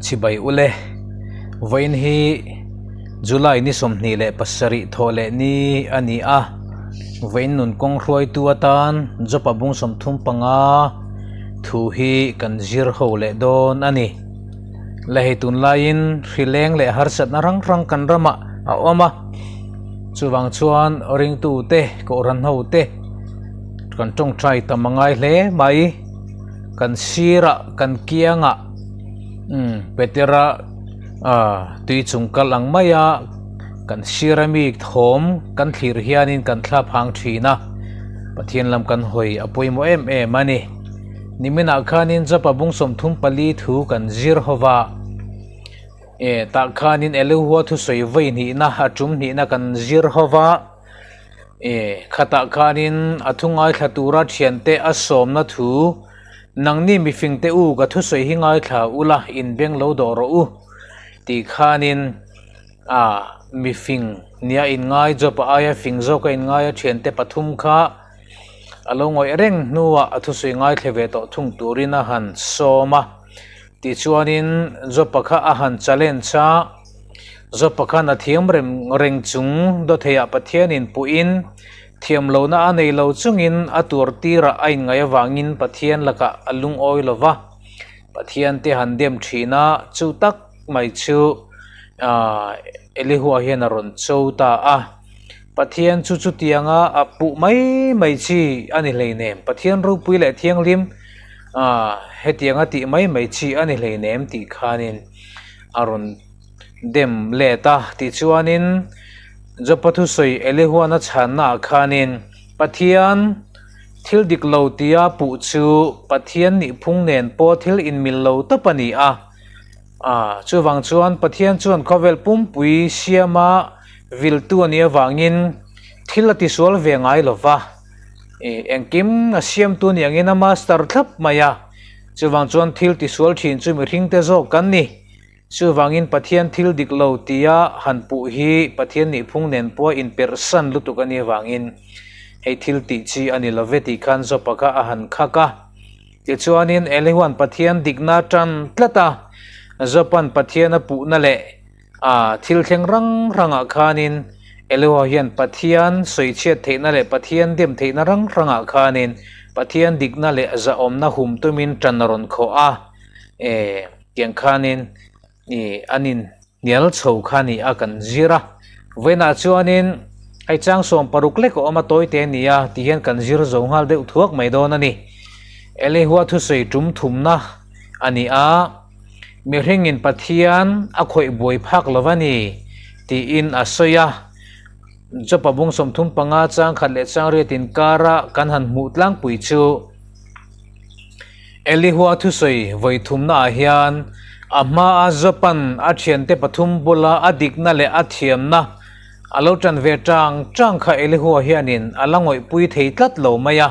Chibai ule, vawiin hi July ni 27 thawh leh ni a ni a, vawiin nun kawng hruaitu atan Jopa bung 35 thu hi kan zir ho leh dawn a ni. La hei tunlaiin hrileng leh harsatna hrang hrang kan ramah a awm a, chuvang chuan ringtute, kohhran hote kan tawngtai tam a ngai hle mai. Kan sirah, kan kiangah umm Petera ah tui chung kal ang maia kan sira mi thawm kan thlir hianin kan thla phang thin a, Pathian lam kan hawi a pawimawh em em a ni. Niminah khanin Jopa bung 34 thu kan zir ho va, e tah khanin Elihua thusawi vawi hnihna a tum hnihna kan zir ho va, e khatah khanin a thu ngaithla tura thiante a sawmna thu, Nangni mifingte u ka thusawi hi ngaithla ula inbeng lo dawh rawh u tih khanin a mifing nia inngai Jopa aia fing zawka inngaia thiante pathum kha A lo ngawih reng hnuah a thusawi ngaithla ve tawh thung turin a han sawm a. Tichuanin Jopa kha a han challenge a, Jopa khan a thiam rem reng chung dawtheiah Pathianin puhin thiam lohna a nei lo chungin a tur tirah a inngaih avangin Pathian lakah a lungawi lo va, Pathian te han dem thin a, chu tak mai chu Elihua hian a rawn cho ta a. Pathian chu chutianga a puh mai mai chi a ni hleinem, Pathian ropui leh thianghlim hetianga tih mai mai chi a ni hleinem tih khanin a rawn dem let a. Tichuanin Jopa thusawi Elihuana chhannaah khanin Pathian thil dik lo tia puh chu Pathian nihphung nen pawh thil inmil lo tawp a ni a. Chuvang chuan Pathian chuan khawvel pumpui siama viltu a nih avangin thil a tisual ve ngai lo va, engkim a siamtu nih angin a master thlap mai a, chuvang chuan thil tisual thin chu mihringte zawk kan ni. Chuvangin Pathian thil dik lo tia han puh hi Pathian nihphung nen pawh a inperhsan lutuk a nih avangin hei thil tih chi a ni lo ve tih khan Jopa kha a han khak a. Tichuanin Elihuan Pathian dikna tan tlat a, Jopa'n Pathian a puhna leh a thil thleng rang rangah khanin Elihua hian Pathian sawichhiat theihna leh Pathian dem theihna rang rangah khanin Pathian dikna leh zahawmna hum tumin tan a rawn khawh a, e tiang khanin i an in hnial chho kha ni a kan zir a. Vawiinah chuanin hei chang 60 lek a awm a tawi te a ni a ti hian kan zir zo nghal deuh thuak mai dawn a ni. Elihua thusawi tum thumna a ni a, mihringin Pathian a khawih buai phak lo va ni tiin a sawi a. Jopa bung 35 chang khat leh chang riat inkara kan han hmuh tlangpui chu, Elihua thusawi vawi thumnaah hian a hmaa Jopan a thiante pathum bula a dikna leh a thiamna a lo tan ve tang tang kha Elihua hianin a la ngawihpui thei tlat lo mai a.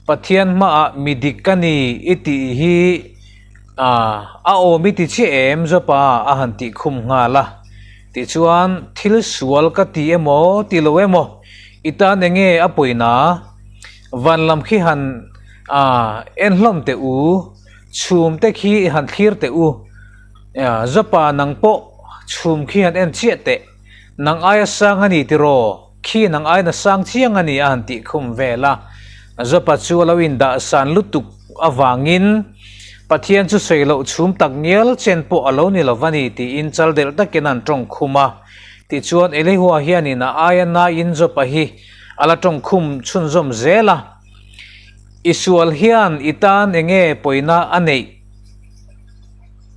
Pathian hmaah mi dik ka ni i tih hi a awm i ti chiah em Jopa a han tih khum nghal a. Tichuan thil sual ka ti emaw ti lo emaw i tan enge a pawina? Van lam khi han en hlawm teh u, chhum te khi han thlir teh u, Jopa nang pawh chhum khi han en chiah teh, nang aia sang a ni tiraw, khi nang aia na sang chiang a ni a han tih khum vel a. Jopa chu a lo indah san lutuk avangin Pathian chu sawi loh chhum tak ngial chen pawh a lo ni lo va ni tiin chal delh takin an tawng khum a. Tichuan Elihua hianin a aia naiin Jopa hi A la tawng khum chhunzawm zel a, I sual hian i tan enge pawina a neih?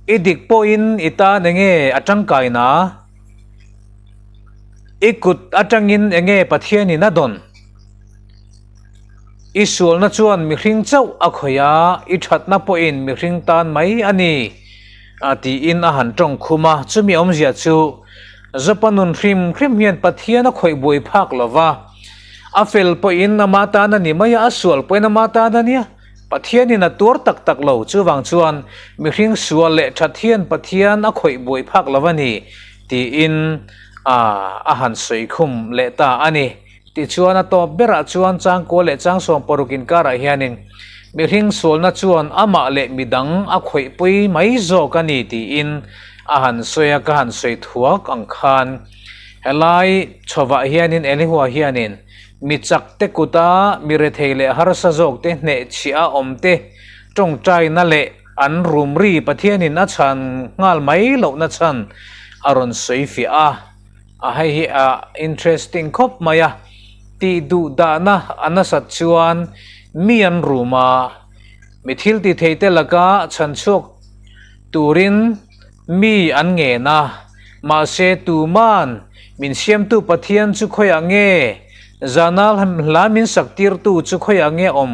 I dik pawhin i tan enge a tangkaina? I kut atangin enge Pathianin a dawn? I sualna chuan mihring chauh a khawih a, i thatna pawhin mihring tan mai a ni, a tiin a han tawng khum a. Chumi awmzia chu Zopa nun hrim hrim hian Pathian a khawih buai phak lo va, a fel pawhin ama tan a ni mai a, a sual pawhin ama tan a nia. Pathianin a tuar tak tak lo, chuvang chuan mihring sual leh that hian Pathian a khawih buai phak lo a ni, tiin a a han sawi khum leh ta a ni. Tichuan a tawp berah chuan changkua leh chang 60 inkarah hianin. Mihring sualna chuan amah leh midang a khawihpui mai zawk a ni tiin a han sawi a, ka han sawi thuak ang khan helai chhovah hianin Elihua hianin mi chak te kuta mi rethei leh harsa zawk te hnehchhiah a awm te tawngtaina leh an rumri Pathianin a chhan nghal mai lohna chhan a rawn sawi fiah a. A hei hi a interesting khawp mai a, tih duh dahna a nasat chuan mi an rum a, mi thil ti thei te laka chhan chhuak turin mi an ngen a, mahse tuman min siamtu Pathian chu khawiah nge zana hla min sak tirtu chu khawiah nge awm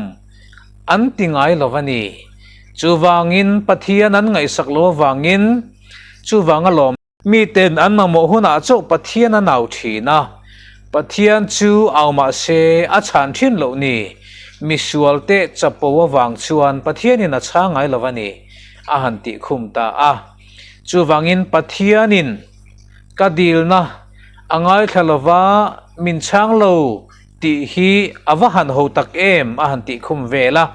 an ti ngai lo a ni. Chuvangin Pathian an ngaihsak lo avangin chuvanga lawm. Miten an mamawh hunah chauh Pathian an au thin a, Pathian chu au mah se a chhan thin loh ni. Misual teh chapo avang chuan Pathianin a chhang ngai lo a ni, a han tih khum ta a. Chuvangin Pathianin ka dilna a ngaithla lova min chhang lo tih hi a va han ho tak em a han tih khum vel a.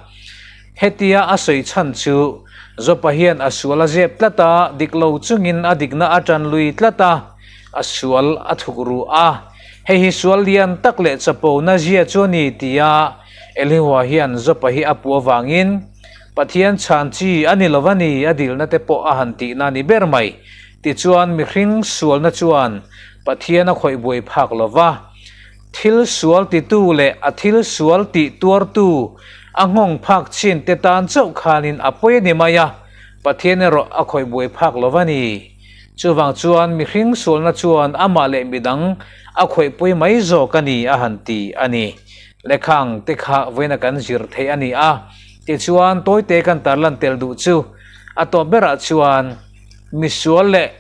Hetia a sawi chhan chu Jopa hian a sual a zep tlat a, dik lo chungin a dikna a tan lui tlat a, a sual a thuk ru a. Hei hi sual lian tak leh chapo na zia chu a ni tia Elihua hian Jopa hi a puh avangin Pathian chhan chi a ni lo a ni a dilna te pawh a han tihna a ni ber mai. Tichuan mihring sualna chuan Pathian a khawih buai phak lo va. Thil sual titu leh a thil sual tih tuartu a nghawng phak chin te tan chauh khanin a pawi a ni mai a, Pathian erawh a khawih buai phak lo va ni. Chuvang chuan mihring sualna chuan amah leh midang a khawihpui mai zawk a ni a han ti a ni. Lehkhang te kha vawiina kan zir theih a ni a, tichuan tawite kan tarlan tel duh chu a tawp berah chuan misual leh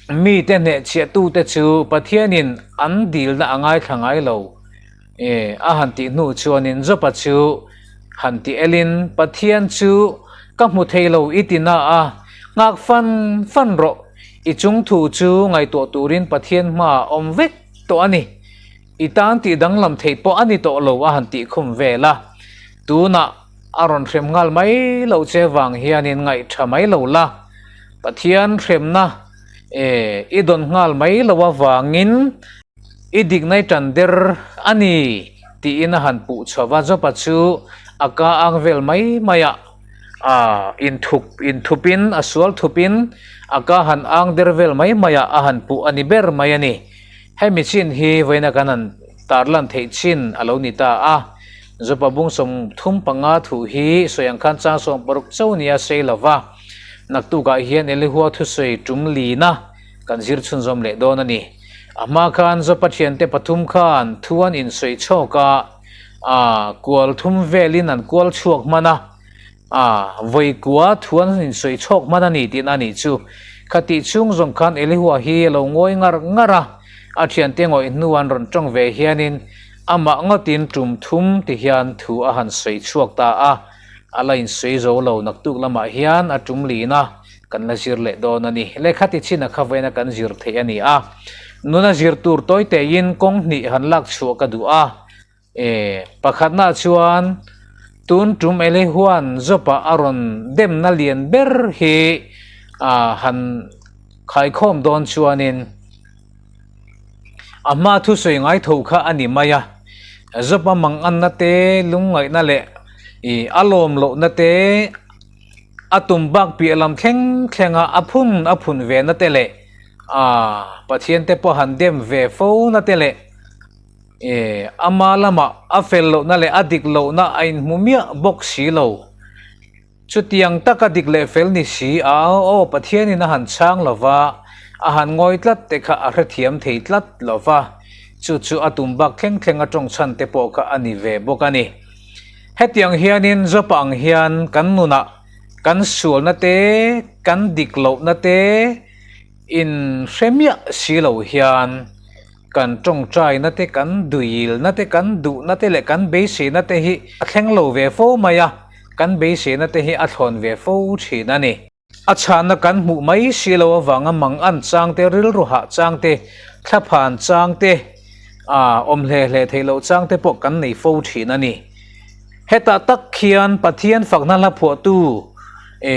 Mite hnehchhiahtute chu Pathianin an dilna a ngaithla ngai lo e, a han tih hnu chuanin Jopa chu han ti elin, Pathian chu ka hmu thei lo i ti na a, nghak fan fan rawh, i chung thu chu ngaihtuah turin Pathian hmaah awm vek tawh a ni, i tan tih danglam theih pawh a ni tawh lo a han tih khum vel a, tunah a rawn hrem nghal mai loh che vang hianin ngaihṭha mai lo la. Pathian hremna e i dawn nghal mai lo avangin i dikna i tan der a ni tiin a han puh chho va, Jopa chu a ka ang vel mai mai a, a inthup inthupin a sual thupin a ka han ang der vel mai mai a, a han puh a ni ber mai a ni. Hemi chin hi vawiina kan han tarlan theih chin a lo ni ta a, Jopa bung 35 thu hi sawi ang khan chang 60 chauh nia sei lo va. Naktukah hian Elihua thusawi tum lina kan zir chhunzawm leh dawn a ni. A hma khan Jopa thiante pathum khan thu an insawi chhawk a, a kual thum velin an kual chhuak hman a, a vawi kua thu an insawi chhawk hman a ni tihna a nih chu. Khatih chhung zawng khan Elihua hi a lo ngawi ngar ngar a, a thiante ngawih hnu an rawn tawng ve hianin amah ngawtin tum thum ti hian thu a han sawi chhuak ta a. A la insawi zo lo naktuk lamah hian a tum lin a, kan la zir leh dawn a ni. Lehkha ti chin a kha vawiin a kan zir theih a ni a. Nuna zir tur tawi tein kawng hnih han lak chhuah ka duh a. E, pakhatnaah chuan tun tum Elihuan Job-a a rawn demna lian ber hi a han khaikhawm dawn chuanin, A hma thusawi ngai tho kha a ni mai a, Job-a manganna te, lungngaihna leh i a lawm lohna te, a tum bak piah lam thleng thlenga a phun a phun ve na te leh a Pathian te pawh han dem ve fo na te leh i ama lama a fel lohna leh a dik lohna a inhmu miah bawk si lo. Chutiang taka dik leh fel ni si a, aw Pathianin a han chhang lo va, a han ngawi tlat te kha a hrethiam thei tlat lo va, chu chu a tum bak thleng thleng a tawng chhan te pawh kha a ni ve bawk a ni. Hetiang hianin Jopa ang hian kan nunah kan sualna te, kan dik lohna te in hre miah si lo hian, Kan tawngtaina te, kan duilna te, kan duhna te leh kan beiseina te hi a thleng lo ve fo mai a, kan beiseina te hi a thlawn ve fo thin a ni. A chhahna kan hmuh mai si lo avanga mang an chang te, rilru hah chang te, thlaphan chang te, aa awm hle hle theih loh chang te pawh kan nei fo thin a ni. Hetah tak khian Pathian fakna hla phuahtu e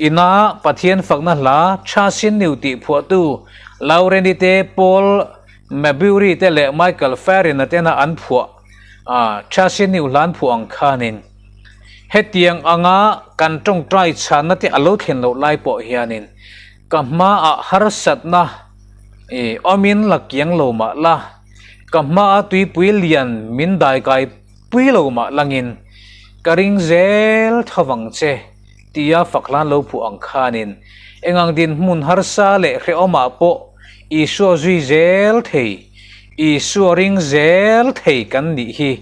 ina Pathian fakna hla Tha Sin Niu tih phuahtu Laureni te, Paul Mabury te leh Michael Farren-a tena an phuah a Tha Sin Niu hla an phuah ang khanin hetiang anga kan tawngtai chhanna te a lo thlen loh lai pawh hianin ka hmaah harsatna e awmin la kiang lo mah la, ka hmaa tuipui lian min daikai Pui lo mah langin ka ring zel tho vang che tia fak hlan lo phuh ang khanin engang dinhmun harsa leh hrehawmah pawh Isua zui zel thei, Isua ring zel thei kan nih hi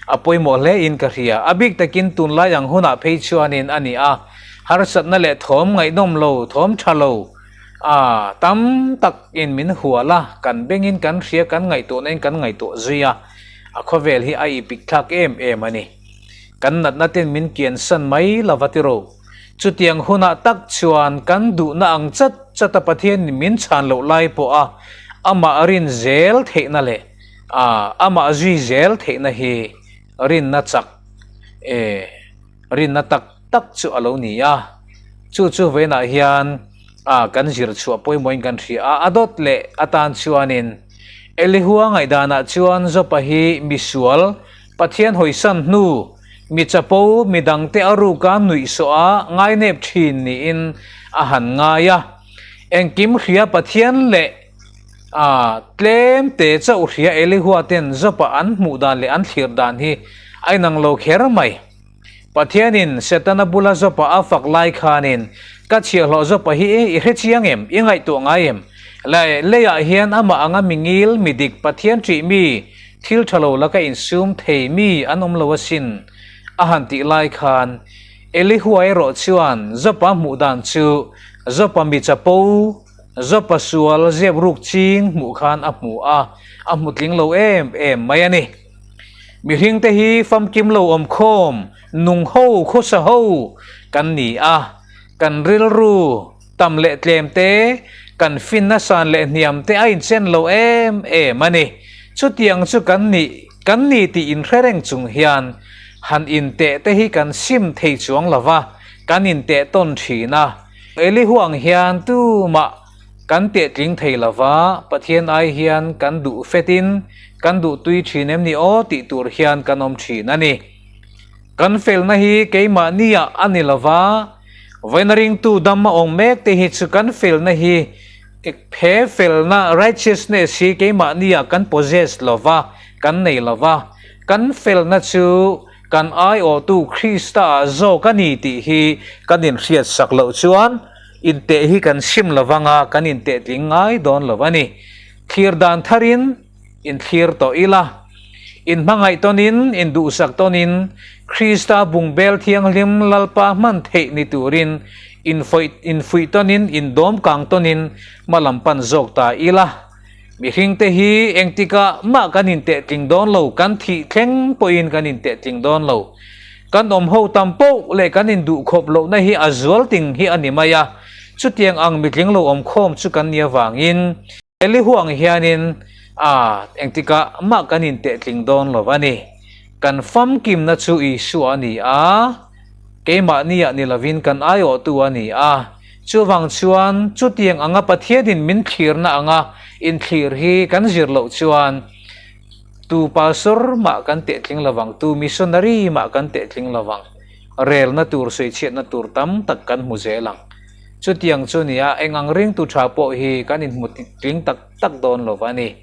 a pawimawh hle in ka hria. A bik takin tunlai ang hunah phei chuanin a ni a, harsatna leh thawm ngaihnawm lo, thawm tha lo a tam tak in min hual a, kan bengin kan hria, kan ngaihtuahna in kan ngaihtuah zui a. A khawvel hi a ipik thlak em em a ni. Kan natna ten min kiansan mai lova tiro. Chutiang hunah tak chuan kan duhna ang chat chat a Pathian in min chhan loh lai pawh a amah rin zel theihna leh a amah zui zel theihna hi rinna chak e rinna tak tak chu a lo ni a. Chu chu vawiinah hian a kan zir chhuah pawimawhin kan hria a, a dawt leh atan chuanin Elihua ngaihdanah chuan Jopa hi misual, Pathian hawisan hnu, mi chapo, mi dangte a ruka nuihsawh a ngainep thin niin a han ngai a. Engkim hria Pathian leh a tlem te chauh hria Elihua ten Jopa an hmuh dan leh an thlir dan hi a inang lo kher mai. Pathianin Setana bula Jopa a fak lai khanin, Ka chhiahhlawh Jopa hi i hre chiang em? I ngaihtuah ngai em? Leh leiah hian amah anga mi ngil, mi dik, Pathian ṭih mi, thil ṭha lo laka insum thei mi an awm lo asin, a han tih lai khan Elihua erawh chuan Jopa hmuh dan chu Jopa mi chapo, Jopa sual zep ruk ching hmuh khan a hmu a, a hmu tling lo em em mai a ni. Mihring te hi famkim lo awm khawm, nung ho, khawsa ho kan ni a, kan rilru tam leh tlem te, kan finna san leh hniam te a inchen lo em em a ni. Chutiang chu kan nih kan ni tih inhre reng chung hian han inteh te hi kan sim thei chuang lo va, kan inteh tawn thin a. Elihu ang hian tumah Kan tehtling thei lova, Pathian ai hian kan duh fetin kan duh tui thin em ni aw tih tur hian kan awm thin a ni. Kan felna hi keimahniah a ni lova, vawiina ringtu dam a awm mek te hi chu kan felna hi he felna, righteousness, hi keimahniah kan possess lova, kan nei lova, kan felna chu kan aiawhtu Krista-ah zawk a ni tih hi kan inhriatsak loh chuan Inteh hi kan sim lo vanga kan inteh tling ngai dawn lo a ni. Thlir dan tharin inthlir tawh ila. Inhmangaih tawnin, induhsak tawnin, Krista bungbel thianghlim Lalpa hman theih ni turin infuih tawnin, indawm kang tawnin hmalam pan zawk ta ila. Mihringte hi engtikah mah kan inteh tling dawn lo, kan thih thleng pawhin kan inteh tling dawn lo. Kan awm ho tam poh leh kan induh khawp lohna hi a zual ting hi a ni mai a, chutiang ang mitling lo awm khawm chu kan nih avangin Elihu ang hianin a engtikah mah kan inteh tling dawn lo a ni. Kan famkimna chu Isua a ni a, keimahniah ni lovin kan aiawhtu a ni a. Chuvang chuan chutiang anga Pathianin min thlirna anga inthlir hi kan zir loh chuan tu pastor mah kan tehtling lovang, tu missionary mah kan tehtling lovang, relna tur, sawichhiatna tur tam tak kan hmu zel ang. Chutiang chu nia eng ang ringtu tha pawh hi kan inhmu tling tak tak dawn lo a ni.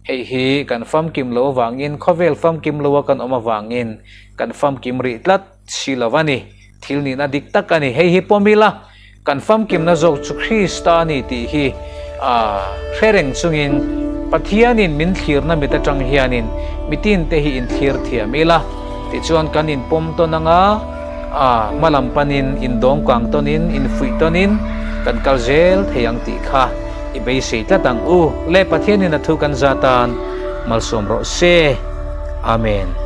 Hei hi kan famkim lo avangin, khawvel famkim loa kan awm avangin kan famkim rih tlat si lo a ni. Thil nihna dik tak a ni. Hei hi pawm ila, kan famkimna zawk chu Krista a ni tih hi a hre reng chungin Pathianin min thlirna mit atang hianin mitinte hi inthlir thiam ila. Tichuan kan inpawm tawn anga a hmalam panin indawmkang tawnin, infuih tawnin kan kal zel thei ang tih kha i beisei tlat ang u. Le Pathianin a thu kan zat tan malsawm rawh se. Amen.